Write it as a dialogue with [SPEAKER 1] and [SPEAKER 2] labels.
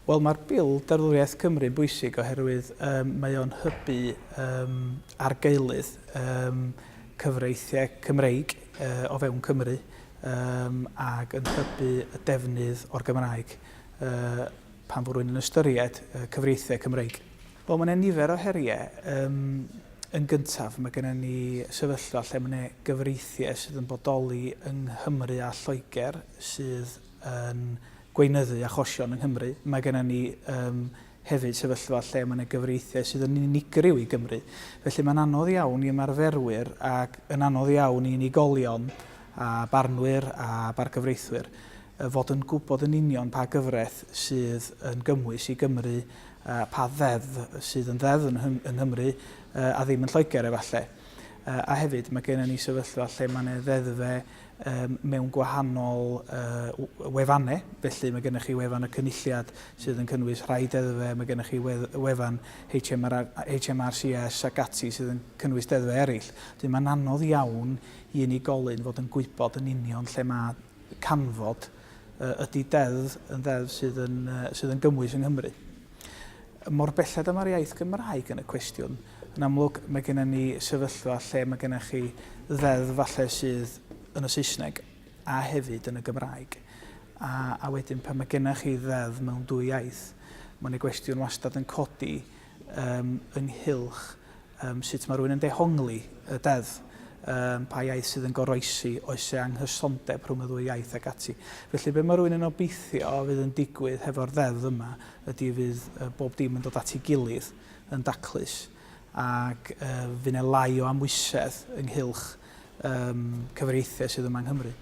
[SPEAKER 1] Wel, mae'r Bil Deddfwriaeth Cymru yn bwysig oherwydd um, mae o'n hybu um, argaelydd um, cyfreithiau Cymreig uh, o fewn Cymru um, ac yn hybu y defnydd o'r Gymraeg uh, pan fo rhywun yn ystyried uh, cyfreithiau Cymreig. Wel, mae yna nifer o heriau. Um, yn gyntaf, mae gennym ni sefyllfa lle mae yna gyfreithiau sydd yn bodoli yng Nghymru a Lloegr sydd yn gweinyddu achosion yng Nghymru. Mae gennym ni um, hefyd sefyllfa lle mae yna gyfreithiau sydd yn unigryw i Gymru. Felly mae'n anodd iawn i ymarferwyr ac yn anodd iawn i unigolion a barnwyr a bargyfreithwyr fod yn gwybod yn union pa gyfraith sydd yn gymwys i Gymru, pa ddeddf sydd yn ddeddf yng Nghymru a ddim yn Lloegr efallai. A hefyd mae gennym ni sefyllfa lle mae yna ddeddfau mewn gwahanol wefannau, felly mae gennych chi wefan y Cynulliad sydd yn cynnwys rhai deddfau, mae gennych chi wefan HMR, HMRCS ac ati sydd yn cynnwys deddfau eraill. Wedyn mae'n anodd iawn i unigolyn fod yn gwybod yn union lle mae canfod ydy deddf yn ddeddf sydd yn, sydd yn gymwys yng Nghymru. Mor belled â mae'r iaith Gymraeg yn y cwestiwn, yn amlwg mae gennym ni sefyllfa lle mae gennych chi ddeddf falle sydd yn y Saesneg a hefyd yn y Gymraeg. A, a wedyn pan mae gennych chi ddeddf mewn dwy iaith, mae yna gwestiwn wastad yn codi um, ynghylch um, sut mae rhywun yn dehongli y deddf, um, pa iaith sydd yn goroesi, oes e anghysondeb rhwng y ddwy iaith ac ati. Felly be mae rhywun yn obeithio fydd yn digwydd hefo'r ddeddf yma ydy fydd uh, bob dim yn dod at ei gilydd yn daclus ac uh, fydd yna lai o amwysedd ynghylch um, cyfreithiau sydd yma yng Nghymru.